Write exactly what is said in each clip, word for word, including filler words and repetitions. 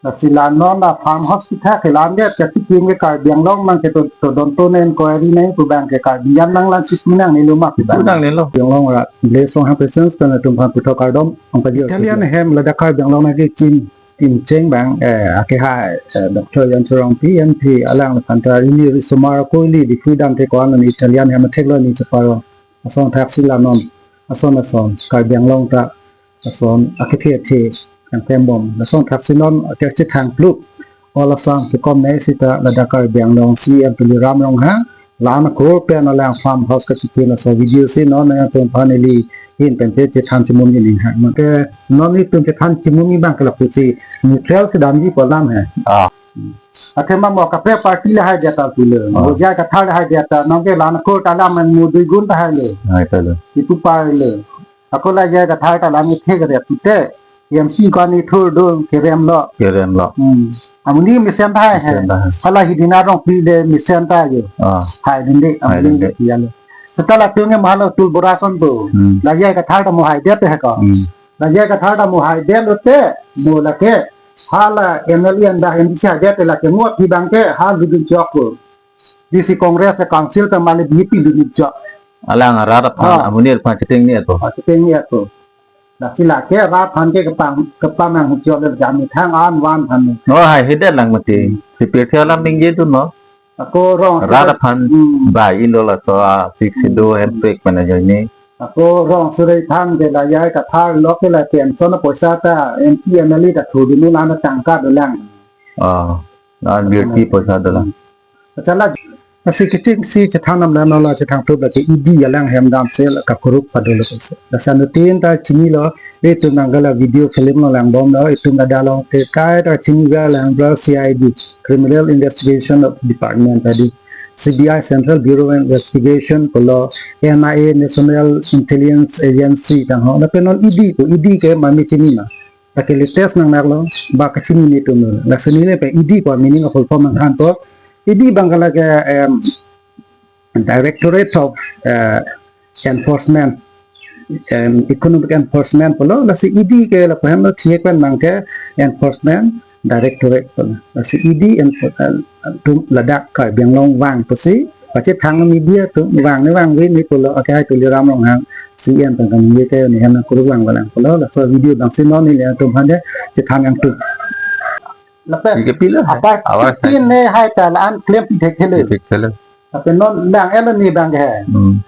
Lasi la non la farmhouse kithak ke lam ke kati kin ke Karbi Anglong nang ke to to don to nen inquiry nai pu abang ke Karbi an nang lang sik nang ni luma pu abang. Nang ni lo. Karbi Anglong rat Blessed Ronghang Presents pen atum aphan puthot kardom. Ang pajir Italian hem ladak Karbi Anglong nang ke Chin Chin Cheng abang, eh, ake hai, eh, Doctor Yon Chorong P M P alang la kanta ini risomar ko ili di freedom te ko an ni Italian hem thek lo ni cheparo. Ason thaksi la non. Ason ason Karbi Anglong ta ason akethe athe yang tembom. Lason thaksi non ake chethang pluk. Ola sang ke kom nei sita ladak Karbi Anglong C M Tuliram Ronghang. Lan akur pen alang farmhouse kachikin laso video si non nang atum aphan ili hin pen te chethan chimum ini ha. Mate non itum chethan chimum abang ke lapusi neutral si damji pu alam he. Ah. Athema mo kaprek party lahai dia ta pule. Ah. J I Kathar lahai dia ta nong ke lan akur ta lam mo dui gun ta hai le. Hai ta le. Ipu par le. Ako la J I Kathar ta lam ithe kare pute. M C ko ani thur do kerem lo. Kerem lo. Hmm. Amonit mesen ta hai he. Mesen ta hai. Hala Hidina Rongpi le mesen ta yo. Ah. Hai dinde, hai amonit dinde. Dia le. Seta latum ke mahalo tul borason to. Hmm. La J I Kathar ta mo hai dia te he ko. Hmm. La J I Kathar ta mo hai dia lo te, mo lake. Hala M L A anda M D C hai dia te lake mo pi abang ke, ha ludun chok ko. D C Congress le council ta mali B J P ludun chok. Alang rat aphan, ah, amonit aphan cheteng ni ato. Ah, cheteng ni ato. Lasi lake rat aphan ke kepang, kepang nang chok le jam ni thang an wan aphan ni. No hai hidet lang mati. Hmm. Si pirthe alam ningje tu no. Ako rong rat surai aphan, hmm, bai ilo laso a six do, hmm, hempek mana joini. Ako rong surai than ke la J I Kathar lo ke la pension poisa ta M P M L A ta thu dinu lana tangka dolang. Ah, na birti poisa dolang. Achala asi kecheng si chethan nam la no la chethang thup la ke E D alang hem dam se la kakuruk padolo se. Lason tin ta chinilo, itum nang gala video film lo lang bom lo, itum ada long te kai ta chini ga lang bra C I D, Criminal Investigation of Department tadi, C B I, Central Bureau of Investigation pulo, N I A, National Intelligence Agency tang ho. Lapen non E D ko, E D ke mami chini ma. Lake latest nang nak lo, ba kachini ni tum lo. Lason neli pe E D ko meaning of full form nang than to. E D abang ke lake, em, Directorate of, eh, Enforcement, em, Economic Enforcement pulo, lasi E D ke lapu hem lo thiek pen abang ke Enforcement Directorate pulo. Lasi E D enfor-, eh, atum ladak Karbi Anglong vang pusi, pachethang media atum vang ni vangve ni pulo, ake hai Tuliram Ronghang C M pen kami ke ni hem nang kuruk vang valang pulo, laso video abang si non neli atum aphan de chethang nangtum. Lapen, ike pilo hai. Apa awas hai. Tin ne hai ta la-an klem pi thek thelo. Thek thelo. Lapen non nang elo ni abang ke. Hmm.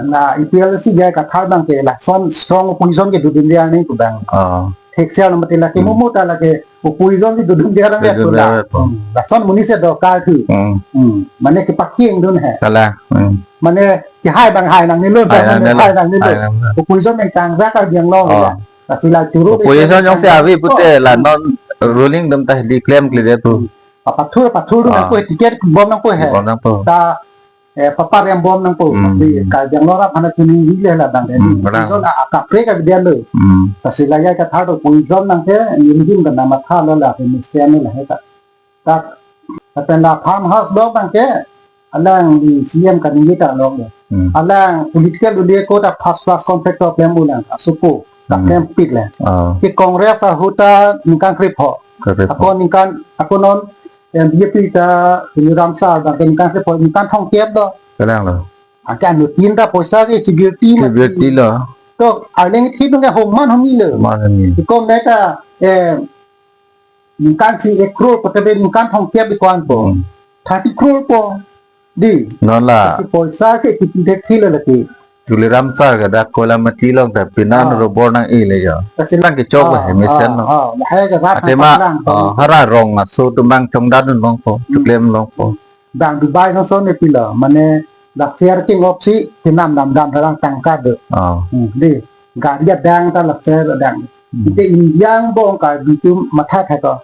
Na E P L C J I Kathar abang ke lason strong opposition ke dodun dia ni pu abang. Ah. Thek sia lo mati lake, hmm, mumu ta lake opposition si dodun dia abang ya. Dodun dia tu la. Hmm. Lason amonit si dorkar tu. Hmm. Hmm. Mane kepaking dun he. Salah. Hmm. Mane kehai abang hai nang ni lo, hai nang ni lo. Hai nang ni lo. Opposition yang tang ja Karbi Anglong ya. Lasi la churu opposition jongsi ave pute la non ruling atum ta di klemkle de tu. Papathur, pathur nangpo, ticket bom nangpo he. Bom nangpo. Ta, eh, paparem bom nangpo. Hmm. Di Karbi Anglong rat aphan chini le la abang de. Hmm, benar. Opposition a, akaprek abidia lo. Hmm. Lasi la J I Kathar to opposition nang ke, yun yun ke nama tha lo la ke mesen lo la he ta. Ta, lapen la farmhouse lo abang ke, alang di C M kaningje ta long lo. Hmm. Alang political ude ko ta first class contractor klem ulang, asupo, ta, hmm, klempik le. Ah. Ke Congress ahut ta ningkan krepho. Krepho. Ako ningkan, ako non, em, B J P ta, Tuliram sir, abang ke ningkan krepho, ningkan thomkep do. Kalang lo. Ake anuttin ta poisa ke chibirti mati. Chibirti lo. To, arleng thi nung ke homan homi lo. Homan homi. Ikom ne ta, em, ningkan isi ek crore, putame ningkan thomkep di ko-an po. Hmm. Thirty crore po. Di. Non la. Si poisa ke kipi thek thi lo lake. Tuliram sir ke dak Koilamati along ta pinan, ah, robor nang-e le jo. Lasi nang kechok, ah, le he mesen, ah, lo. Ah, lahai ke rat athema, nang, ah, hara rong aso atum abang chongdat dun longpo, hmm, choklem longpo. Bang Dubai nang son ne pilo, mane la share king op si, tinam dam dam tharang tangka do. Oh. Hmm, di, gari adang ta la share adang. Hmm. Ite India angbong Karbi atum matha thek ko.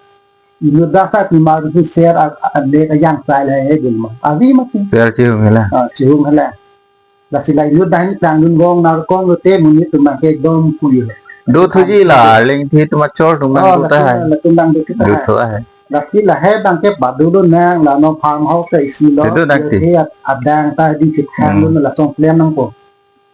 Inut dak sa pi mar si share a, a, le yang sai le he gin ma. Avi mati. Share chihung hela. Ah, chihung hela. Lasi la inut dak ni tang dun gong nar kong lo te monit atum abang ke ekdom pui. Do thuji la, ling thi atum achor atum abang, oh, do ta hai. Latum abang do ta hai. Do thu hai. Lasi lahai abang ke badu do nang la non farmhouse ta isi lo. Itu nanti. He adang ta di chithang, hmm, lo lason klem nangpo.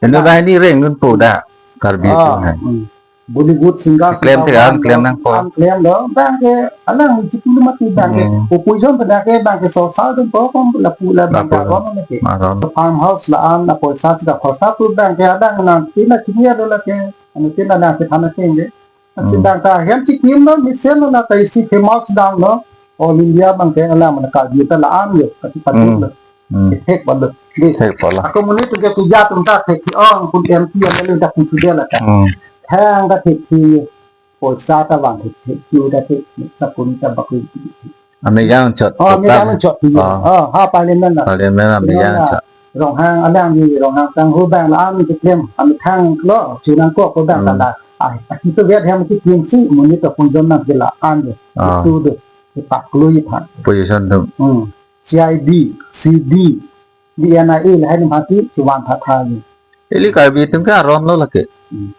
Eno dah ini reng dun po da Karbi, oh, atum hai. Hmm. Bollywood singer, klem sita thek an, an klem nangpo. An klem do, bang ke, alang ni chipu mati bang ke, hmm, opposition pada ke, bang ke sosal dun po, kom lapu la bang lapu ka la. Ron mati. Maron. Farmhouse la an, la poisa sita khorsa pu bang ke, adang nang, tina chini ado la ke, anu tina nang ke thana ke nge. Hmm. Sita ka, hem chikim no, mesen no, na ta isi famous dang no, All India bang ke, alang mana Karbi ta la an yo, kati pati lo. Hmm. Hmm. Thek balo. Di. Thek balo. Ako muni tu ke tiga tum ta thek ki ong pun M P M L A ta pun sudah la ta. Hmm. Thang ta thek ki poisa ta vang thek thek ki ta thek sa pun ta bakui. Ame yang chot. Oh, ame yang chot ki. Oh. Oh, ha parliament na. Parliament ame yang chot. Ronghang alang di Ronghang tang hu bang la an ke klem ame thang lo chu nang ko ko bang ta la. Ah, itu vet hem ki klem si muni ta pun jon nang ke la an. Ah. Itu de. Pak lui tha. Position tu. Hmm. C I D, C D, D N I A lahai atum aphan si kevan thattha ni. Ili Karbi atum ke aron lo lake. Hmm.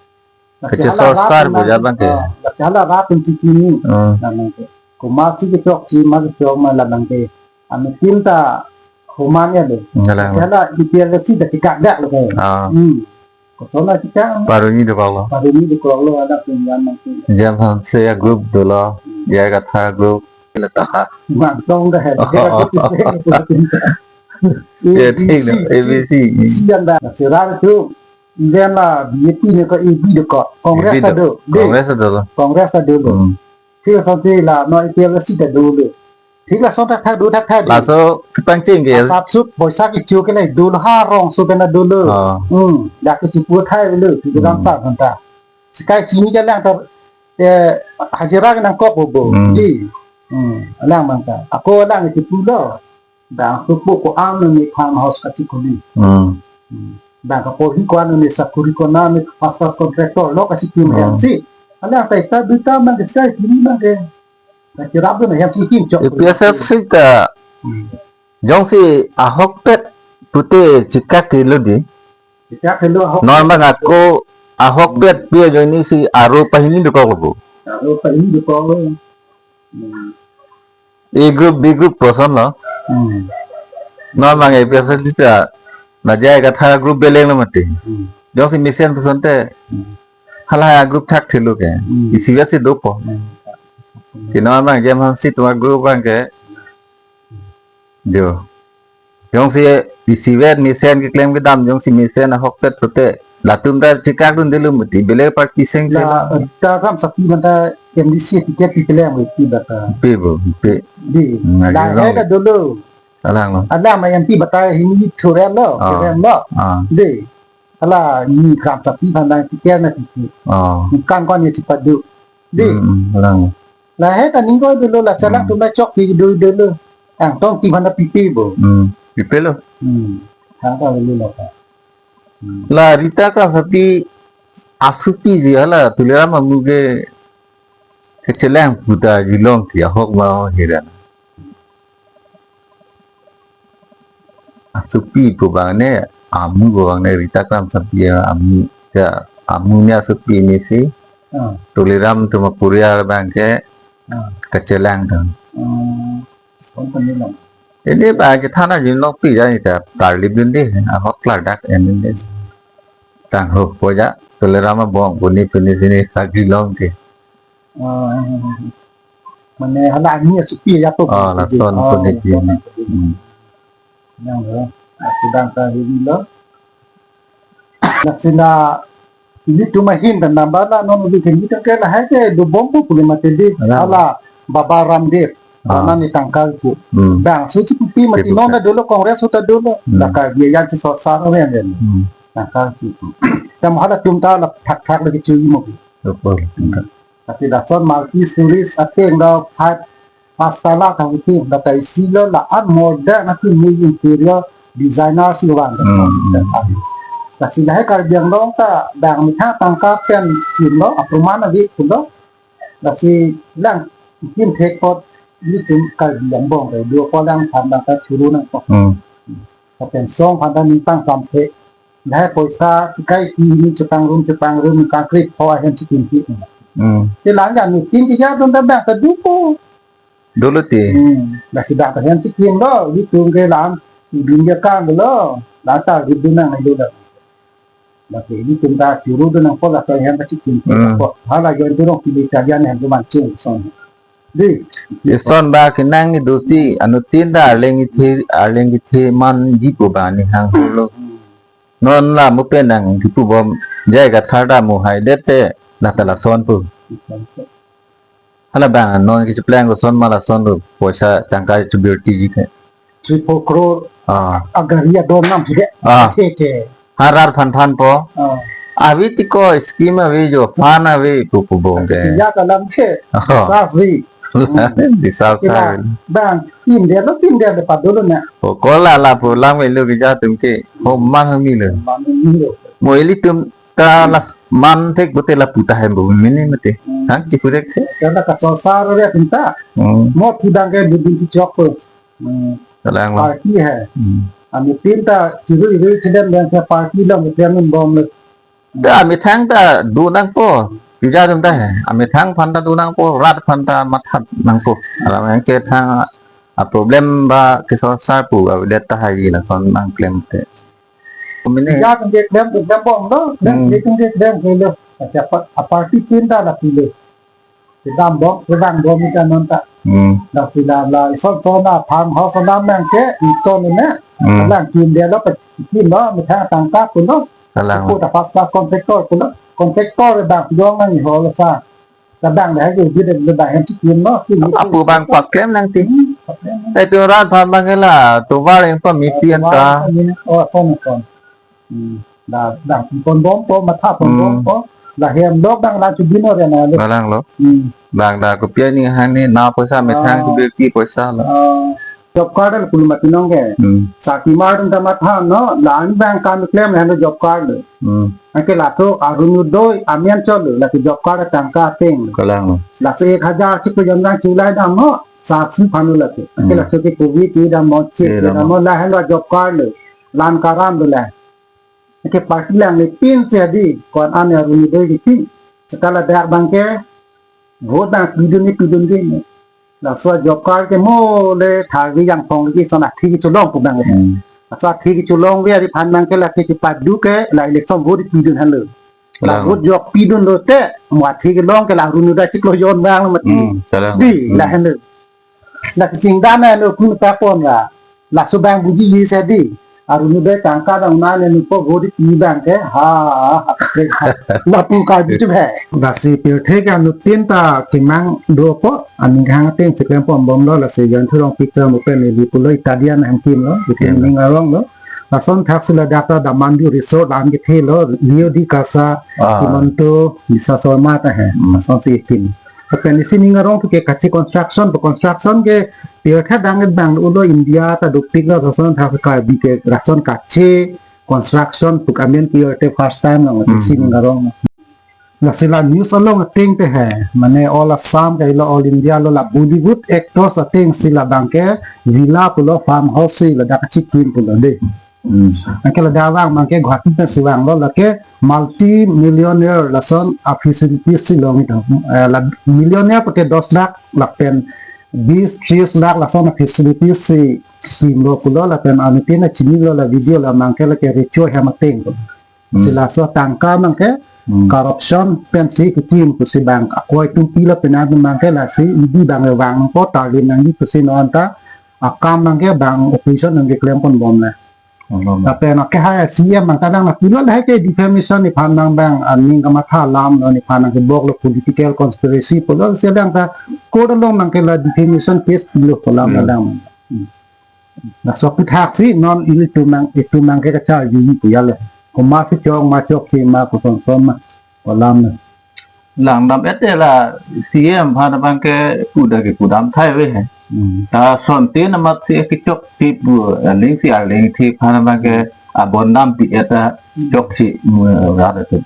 Kachesor sar boja bang ke. Ah, lasi hala rat atum si chini. Hmm. Lamang ke. Komat si kechok si ma kechok ma lamang ke. Anu tim ta homan ya le. Ngalang. Lasi hala I P L si ta chikak dak lo ke. Ah. Hmm. Kosona chikak. Paruni dokok lo. Paruni dokok lo, ada pengyan nanti. Jam Hanse a-group dolo, J I Kathar a-group. Letak. Mantong dah. Oh. Dia kata tu saya tu. Ya, A B C, thik na, A B C. A B C yang dah. Sekarang tu, dia lah B J P ni ko A B dokok. Congress A B do. Ada. Congress ada lo. Congress ada lo. Hmm. Thik lason si la, non A P H L C ta dolo. Thik lason thakthak do, thakthak do. Laso kepangcheng ke. Asap sup, poisa kecho ke le dolo, ha rong sup pen dolo. Ah. Hmm, dak kecho pu thai lo, tu dalam sa kanta. Sekai chini ke lang ter, eh, hajira ke nangkok bobo. Hmm. Di. Hmm, lang mangta. Ako lang kecho pulo. Bang supu ko-an ni farmhouse kachikuli. Hmm. Hmm. Bang kaporhi ko-an ni sakuri ko-an ni pasar contractor lo kachikim. Hmm. Hem si. Alang ta ita duita bang ke sai chini bang ke. Kachirap do na hem si kim chok. A P H L C ta. Hmm. Jongsi ahokpet pute chikak kilo di. Chikak kilo ahok. Non bang ako ahokpet pi ajoine si aro pahini dokok lo. Aro pahini dokok lo. Hmm. A group, B group puson lo. Hmm. Non bang A P H L C ta, na J I Kathar a-group beleng lo mati. Hmm. Jongsi mesen puson te. Hmm. Hala a-group thakthelo ke. Hmm. Isivet si dopo. Hmm. Ti non bang J M Hanse atum a-group bang ke. Jo. Jongsi isivet mesen keklem kedam, jongsi mesen ahokpet pute. Latum ta chikak dun delo mati, belek party seng selo. La, ta kam sakhi manta M D C ticket pi keklem mati bata. Pi bo, pi. Di. Hmm, la lagi hai long. Ka dolo. Alang lo. Alang ma M P bata hini thuren lo, ah, thuren lo. Ah. Di. Hala ni kam sakhi manta ticket na ticket. Ah. Kan kon ye chipadu. Di. Hmm, alang. Lahai ta ningkoi dolo, la chalak, hmm, tum la chok pi dolo dolo. Angtong ti mana pipe bo. Hmm, pipe lo. Hmm. Thang ta dolo la ta. Hmm. La Rita Kramsapi asupi ji hala Tuliram Ronghang ke kechelang puta jilong ti ahok ma hiran. Asupi pu bang ne, amu pu bang ne, Rita Kramsapi amu, ya, amu ne asupi ne si. Ah. Tuliram atum aporial bang ke, ah, kachelang atum. Hmm. Kon kon ni lang. Ini bang ke thana jin long pi ya ni ta, tarlip dun di, ahok klardak en dun di. Tang ho po ya, Tuliram abong, puni puni sini sagi long ke. Ah, mane hala ani asupi ya to. Ah, lason, ah, puni lason puni. Hmm. Yang lo, sedang ta hini lo. Laksina ilitum ahin dan nambah la non uli kini ta ke lahai ke dobom pu puli mati di. Alam. Hala Baba Ramdev. Ah. Mana ni tangka pu. Hmm. Bang so chipupi mati. Chipupi. Non ta dolo Congress ta dolo. Hmm. Laka dia yang si sosar orang yang. Hmm. Tangka pu. Yang hala tum ta la thakthak lagi chui mo. Betul. Hmm. Tapi lason multi stories ateng do five, pas tala ta isi, bata isi lo la-an modern atum ni interior designer si vang. Hmm. Lasi lahai Karbi Anglong ta bang methang tangka pen kim lo, aproman ave pulo. Lasi lang kim thek pot ilitum Karbi Anglong ta do ko lang than bang ta churu nangkok. Hmm. Lapen song aphan ta ningtang samthe. Lahai poisa sikai si hini chepangrum chepangrum kangkrit pho ahem chikim ki. Hmm. Te lang jan ni tin tiga dun ta bang ta dupo. Dolo ti. Hmm. Lasi bang ta hem chikim lo, ilitum ke lang, ibin dia kang lo. Lang ta hidun nang lo. Lake ilitum ta churu do nangpo, lake hem ta chikin Hmm. po. Hala Jayanta Rongpi le Italian hem do manching son. Di. Ison ba kenang ni dosi, anuttin ta arleng kethe, arleng kethe manji pu ba ni hang lo. Non la mo pen nangkipu bom, jai kathar ta mo hai det te, la ta lason pu. Hala bang, non kechiplang koson ma lason lo, poisa tangka chubirti ji ke. Three four crore Ah. agari adom nam si de. Ah. Ke ke. Harar phan than po. Ah. Ave tiko scheme ave jo, fund ave pu pu bom ke. Ya kalam ke. Oh. Sa si. Di sa Kila sa. Bang, tin dia lo, tin dia le padolo na. O kola la pu lang velo ke ja tum ke. Ho mang mi lo. Mang mi lo. Mo ilitum ta la man thek bote lapu ta hem bo mene mate. Hmm. Hang chikurek the. Kala ka sosar re pinta. Hmm. Mo pudang ke budi chok po. Hmm. Kalang lo. Party hai. Hmm. Anuttin ta chiru iru chidam yang sa party lo mo tiang bom lo. Da amethang ta do nangpo. Tija dum ta he. Amethang phan ta do nangpo, rat phan ta matha nangpo. Alam yang ke thang a problem ba ke sosar pu, a det ta hai lason nangklem te. Mene. Tija tum ke klem, klem bom lo. Klem, Hmm. klem, klem, klem, klem lo. Acha pa-, a party tin ta la pilo. Kedam bom, kedam bom ni kan non ta. Hmm. Lasi la, la, ison son na, farm house na nang ke, ison ne. Hmm. Lang tin dia lo, pe, tin lo, methang tangka pu lo. Kalang. Pu ta first class contractor pu lo. Contractor bang dong nang ho lo sa. Kadang dah je, dia dah hem chikin lo. Apu bang paklem nangti. Hmm, paklem. Eh, tu rat phan bang la, tu var yang pemimpin Oh, ta. Var yang pemimpin. Oh, son, son. Hmm. Dah, dah, pon bom po, matha pon bom Hmm. po. Dah hem dok dang lang chubin ore na lo. Kalang lo. Hmm. Bang dah kopi ni hang ni na poisa methang Ah. chubirti poisa lo. Ah. Job card lo pulu mati nong ke. Hmm. Sarpi mar dum ta matha no, la-an bang kam klem la hendo job card lo. Hmm. Anke laso Orunodoi amen chot lo, lake job card tangka ateng. Kalang lo. Laso ek hajar chiklo jam dang chulai dam no, sa si phan lo lake. Anke Hmm. laso ke covid ke dam mo chik Ke dam dam mo. mo la hendo job card lo. Lan karam lo la. Anke party lang ni pin si di, ko-an an Orunodoi di pin. Sekala dak bang ke, vote bang pidun ni pidun ke ni. Laso job card ke mo le thagi yang phong lagi son athi kecholong pu bang. Hmm. Laso athi kecholong ke ari phan bang ke lake chipadu ke la election vote pidun han lo. La Kalang. vote jok pidun lo te mo athi kelong ke la Orunodoi chiklo jon bang lo mati. Hmm, kalang. Di Hmm. la han lo. La kechingdan lo kun ta kon la. Laso bang buji ji si di. Orunodoi tangka dang na ne nupo vote pi bang ke. Ha, ha, ha. Lapu ka ji tu he. Lasi pirthe ke anuttin ta kemang dopo, aning hang ateng si klem pon bom lo, lasi Jayanta Rongpi ta mo pen ni di pulo Italian hem kim lo, itin Kim lo. ning arong lo. Lason thak si ladak ta Damanju Resort la-an kethe lo, Leo di Casa, Ah. Himanta Biswa Sarma ta he. Hmm. Lason si itin. Lapen isi ning arong pu ke kachi construction, pu construction ke pirthe dang et bang ulo India ta dopik lo lason thak Karbi ke lason kachi construction pu amen pirthe first time lo Hmm. isi ning arong. Lasi la news along ateng te he, mane all Assam ke lo all India lo la Bollywood actors ateng si la bang ke villa pulo farm house si ladak chikin pulo de. Hmm. Anke ladak vang bang ke Guwahati pen si vang lo lake multi millionaire lason a facilities si long ito. Eh, la millionaire pute dos lakh lapen bis tris lakh lason a facilities si kim lo pulo lapen anuttin ta chini lo la video la bang ke lake recho hem ateng. Hmm. Si laso tangka bang ke Hmm. corruption pen si kikim pusi bang akoi tumpi lo penang bang ke lasi idi bang ke vang ko tarlin nangji pusi non ta akam bang ke bang opposition nangkeklem pon bom na. Bom na. Lapen ke hai C M bang kadang na pulo lahai ke defamation ni phan bang bang aning kamatha alam lo ni phan ke bok lo political conspiracy pulo si dang ta court along bang ke la defamation case pulo pulo Hmm. kadang. Hmm. Laso aputhak si non ilitum nang, itum nang ke kachar jui pu ya le. Komat si chok ma chokche ma koson son ma. Alam na. Langdam et la C M phan bang ke puda ke pudam thai ave he. Hmm. Ta sonte na mat si kechokche pu, eh, ling si arleng si phan bang ke abondam pi et ta chokche mu ra da tu.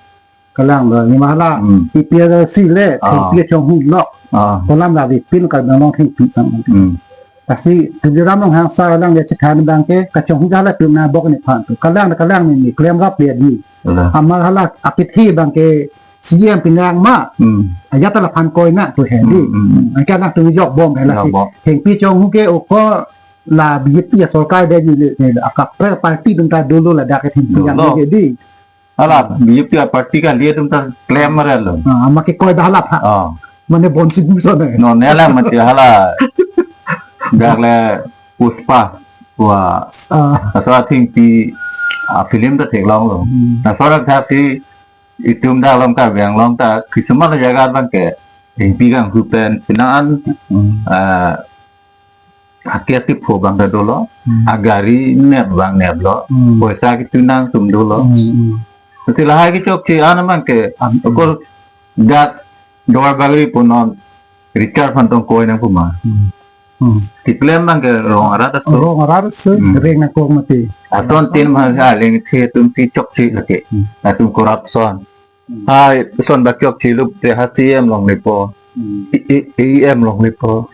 Kalang lo, ni mahala, Hmm. P P L C le, Ah. Thengpi Chonghuk lo. Ah. Kolam la di pin ka dong thengpi ang. Hmm. Lasi, Tuliram Ronghang sar lang dia chethan bang ke, kachonghuk hala tu na bok ni phan tu. Kalang, kalang ni, ni, klem rap dia di. Kalang. Amat hala, apit hi bang ke, C M pinang ma. Hmm. Ayat la phan koi na tu he di. Hmm, hmm, hmm. Angke anak tu jok bom he la Jok si. bom. Thengpi Chonghuk ke oko la B J P ya sorkar dia di le, le, akap party dun ta dolo ladak ke Thengpi Dolo. yang ke di. Hala, B J P aparty kali atum ta klem marlo. Ah, ama kekoi dak hala tha. Oh. Mane bonsi buson eh. No, nela mati hala. Dak le Pushpa. Wah. Ah. Laso athengpi, ah, film ta theklonglo. Hmm. Laso athengpi itum dak along Karbi Anglong ta kisama jaga abang ke ingpi kanghu pen penang an, hmm, ah, ake ati pho abang ta dolo, hmm, agari nep abang neplo, hmm, poisa kitu nangtum dolo. Hmm, hmm. Lasi lahai kechokche an abang ke, hmm, akor dak Duarbagori pu non Richard aphan tong koi nang puma. Hmm. Hmm. Keklem abang ke rong arat aso. Rong arat aso, hmm, reng nangkok mati. Ason tin ma ha lengthe atum si chokche lake. Hmm. Atum corruption. Hmm. Hai, son bak chokche lup te ha C M longlepo. Hmm. E, E, E M longlepo.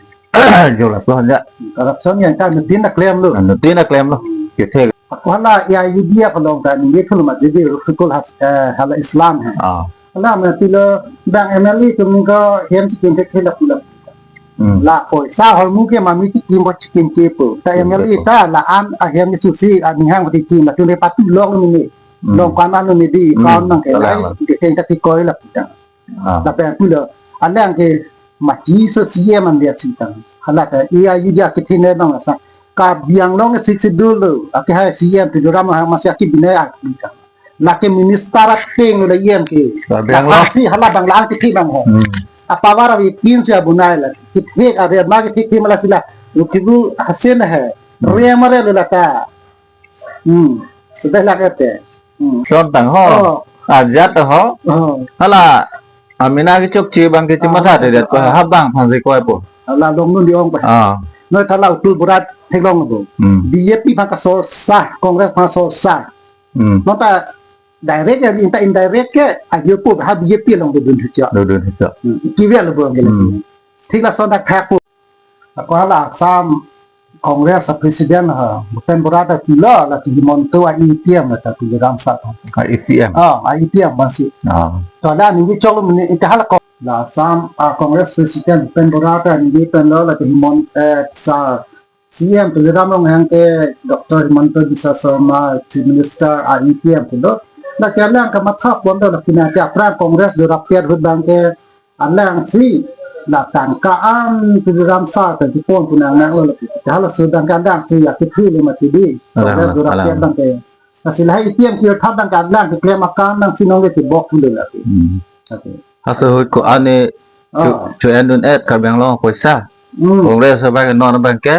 Jo lason ya. Corruption yang kan nutin ta klemlo. Nutin ta klemlo. Hmm. Kethe. Ako hala A I U D F along ta ningje thulo mati di Rafiqul Has-, eh, hala Islam hai. Ah. Hala mati lo bang M L A atum ko hem chikim thek thek la pula. Hmm. La poisa hormu ke mami chikim bo chikim kepo. Ta M L A ta la-an ahem ni susi aning hang pati kim la tunde patu long ni. Hmm. Long kanan ni di, hmm, kaun nang ke kalang lai, lang. Di keng ta kikoi la kita. Ah. Lapen pulo, alang ke mati so C M an dia sitang. Hala ta A I U D F akithin nang asa. Karbi Anglong ke sixth schedule lo, ake hai C M Tuliram ha masih aki binai akitang. Lake minister ateng lo yang ke. Karbi Anglong. Lake si hala bang lang kithi bang ho. Hmm. Apa wara wi pin si abunai la. Kithi are ma kithi mala sila. Ukibu hasen hai. Hmm. Re mare lo lata. Hmm. Sudah lake te. Hmm. Son tang ho. Oh. Ajat ho. Oh. Hala, amena kechokche abang ke chimata, oh, de jat ko, ah, ha bang aphan si koipo. Hala longnun di-ong pa. Ah. Noi thala Atul Bora theklongpo. Hmm. B J P aphan kasorsa, Congress aphan sorsa. Hmm. Non ta direct ya, inta indirect ke, ajopo ha B J P along dodun hichok. Dodun hichok. Hmm. Kiwi alo bo ang ke lagi. Hmm. Thik lason dak thakpo. Ako hala Assam Congress a President ha, Bhupen Bora ta pulo, lake Himanta a A P M ta Tuliram sa ta. A A P M. Ah, a A P M masih. Ah. To la ningje choklo mene, ita hala ko-, la Assam, ah, Congress President Bhupen Bora ta ningje pen lo, lake Himanta, eh, sa C M Tuliram Ronghang ke Doctor Himanta Biswa Sarma Chief Minister a A P M pulo. Lake alang kamatha pon do, lake na ke aphrang Congress do rapet ahut abang ke alang si la tangka an Tuliram sa ta kipon pu nang nang lo, lake halaso abang ke alang si ya kithi le mati di. Alang, Congress do rapet, alang, abang ke. Lasi lahai A P M kirtha abang ke alang keklem akam nang si nong le kebok pulo lake. Hmm. Okay. Halaso ahut ko-an ne chu, ah, chu endun et Karbi Anglong poisa. Hmm. Congress abang ke non abang ke.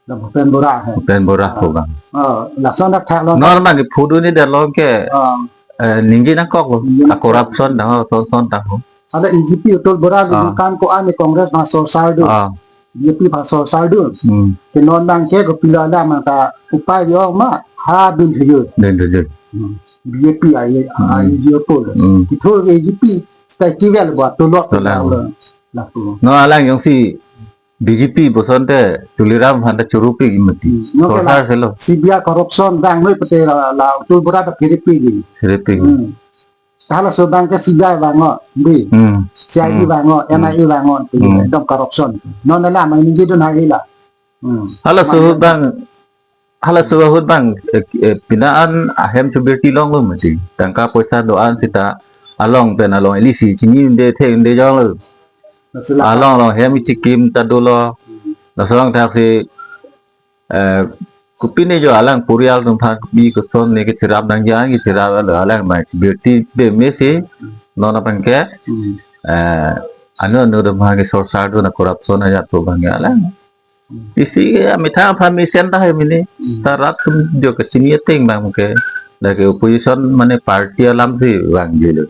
La Bhupen Bora hai. Bhupen Bora, ah, ko abang. Ah, lason dak thaklo. Non abang ke phudu ni dalong ke. Ah. Eh, ningje nangkoklo. Ningje nangkok. A corruption dang ho, son son dang ho. Ada A G P Atul Bora di, ah, kan ko-an ne Congress aphan sorsa do. Ah. B J P aphan sorsa do. Hmm. Ke non abang ke kopilo alam ta upai di-ong ma ha dun thuyu. Dun thuyu. Hmm. B J P ai, hmm, ai ji opol. Hmm. Kithur A G P stay kivel bo tulok. Tulok. Tulok. Lapu. No alang jongsi B J P puson te Tuliram aphan ta churu pi mati. Hmm. No ke la sorkar selo. C B I corruption dang noi pute la, la Atul Bora ta kiri pi ji. Kiri pi. Hmm. Halaso abang ke C B I vango, bi. Hmm. C I D, hmm, vango, hmm, N I A vango, hmm, ekdom corruption. Non la ma ningje dun hai la. Hmm. Halaso ahut abang, halaso ahut abang, eh, eh, pina an ahem chubirti longlo mati. Tangka poisa do-an sita along pen along ili si chini unde the unde jonglo. Laso la along along hem chikim ta dolo. Laso along thak si, eh, kopine jo alang purial atum aphan bi koson ne kechirap nangji an kechirap lo alang mai chubirti be mesi non abang ke, hmm, eh, anu anu atum aphan ke sorsa do na corruption ajat pu abang ke alang. Hmm. Isi ke amethang aphan mesen ta hai mene. Hmm. Ta rat atum jo ke sini ateng abang ke. Lake opposition mane party alam si vangji lo.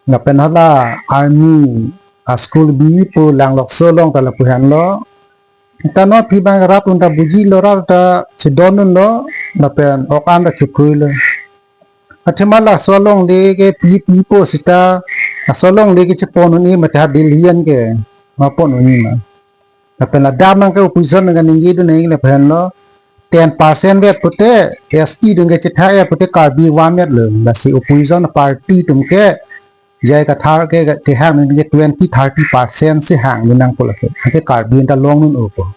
Lapen hala army a school bi pu Langlokso along ta lapu henlo. Ta non aphi abang rat un ta buji lo, rat ta chedondun lo. Lapen ok an ta chukhui lo. Athema laso alongle ke pi pi po sita, laso alongle ke chepon un-e mate ha Delhi an ke ma pon un-e ma. Lapen ladak abang ke opposition nang kaningje dun nang lapen lo ten percent vet pute S T atum ke chetha-et pute Karbi vamvet lo. Lasi opposition party atum ke J I Kathar ke kehang nang ke twenty thirty percent si hang nang po lake. Anke Karbi ta longdun-o po.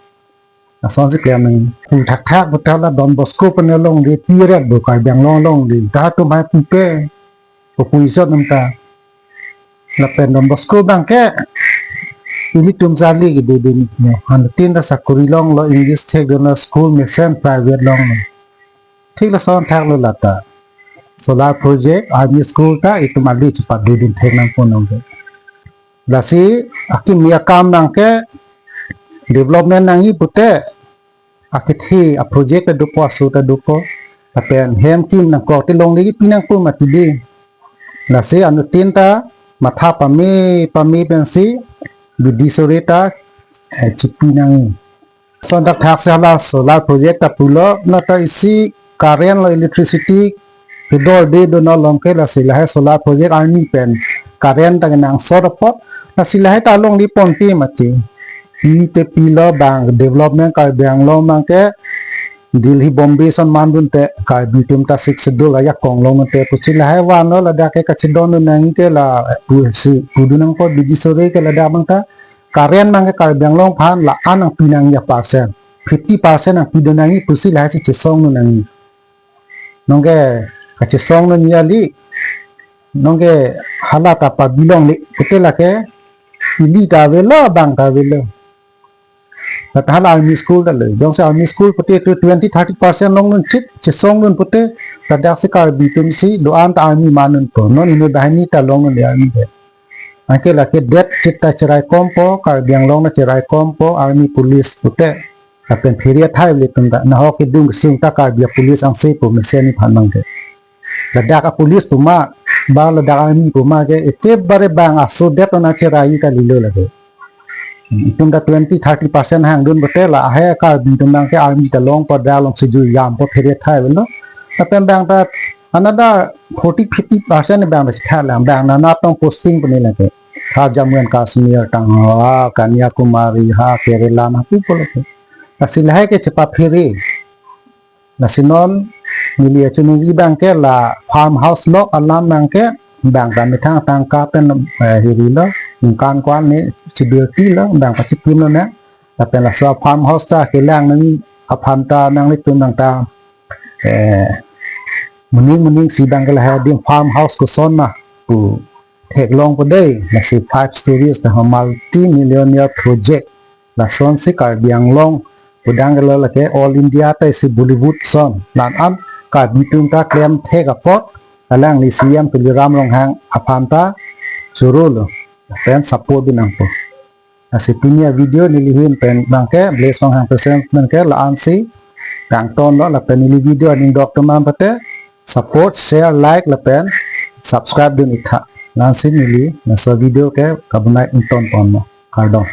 Lasonsi klem nang. Pu thakthak puta la Don Bosco pen alongri pi ret bo Karbi Anglong alongri. Ta atum hai pupe. Pu pu isot nam ta. Lapen Don Bosco abang ke ilitum charli kedodun. Anuttin ta sakori longlo, English thekdunlo, school mesen private longlo. Thik lason thaklo lata. Solar project, army school ta itum ali chepadodun thek nangpo nangke. Lasi akimi akam abang ke development nangji pute akethe a-project ta dopo, aso ta dopo. Lapen hem kim nangkok te longle kepi nangpo mati di. Lasi anuttin ta matha pame pame pensi bidi sore ta, eh, chepi nangji. Lason thakthak si hala solar project ta pulo, nata isi current lo, electricity kedor de do no longke, lasi lahai solar project army pen current ta kenangsot apot, lasi lahai ta longle ponte mati. Pi te pilo, bang development Karbi Anglong abang ke Delhi Bombay ason mandun te, Karbi atum ta Sixth Schedule ajakong longdun te pusi lahai vanlo, ladak ke kachedondun nangji ke la pusi pudun nangpo bidi sore ke ladak abang ta. Current abang ke Karbi Anglong aphan la-an nangpi nangji a-percent, fifty percent nangpidun nangji pusi lahai si chesongdun nangji. Nonke kachesongdunji kali, nonke hala ta pabi longle pute lake ili ta avelo, bang ta avelo. Lata hala army school ta lo. Jongsi army school pute tu twenty thirty percent longdun chit, chesongdun pute, ladak si Karbi atum si do-an ta army mandunpo. Non inut banghini ta longdunde army ke. Anke lake det chit ta cheraikompo, Karbi Anglong ta cheraikompo, army police pute. Lapen phere athai ilitum ta, nahok kedung kesung ta Karbi a-police angse po mesen aphan nangke. Ladak a-police puma, ba ladak army puma ke, ekebare bang aso det ona cherai kalilo lake. Itum ta twenty thirty percent hangdun pute la ahai Karbi atum abang ke army ta longpo, dak alongsi jui jampo, phere athai avelo. Lapen bang ta another forty fifty percent bang ta chetha lang, bang nana tong posting pune lake. Ha Jammu and Kashmir tang, ha Kanyakumari, ha Kerala, ha pupo lake. Lasi lahai ke chepaphere. Lasi non neli achuniji abang ke la farmhouse lok alam abang ke bang ta methang tangka pen, eh, hirilo, ingkan ko-an ni chibirti lo, bang pachikimlo na. Lapen laso farmhouse ta kelang nangji aphan ta nanglitum abang ta, eh, moning moning si abang ke lahai adim farmhouse koson ma pu theklongpo dei, lasi five stories ta ho, multi millionaire project. Lasonsi Karbi Anglong pudang kelo lake All India ta isi Bollywood ason. La-an Karbi atum ta klem thek apot alangli C M Tuliram Ronghang aphan ta chorolo. Pen support dun nangpo. Lasi pini a-video neli ahin pen abang ke Bless Ronghang Present abang ke la-an si kangtonlo, lapen neli video aning dok teman pute support, share, like lapen subscribe dun ik tha. La-an si neli laso video ke kabonai ingtonponlo. Kardom.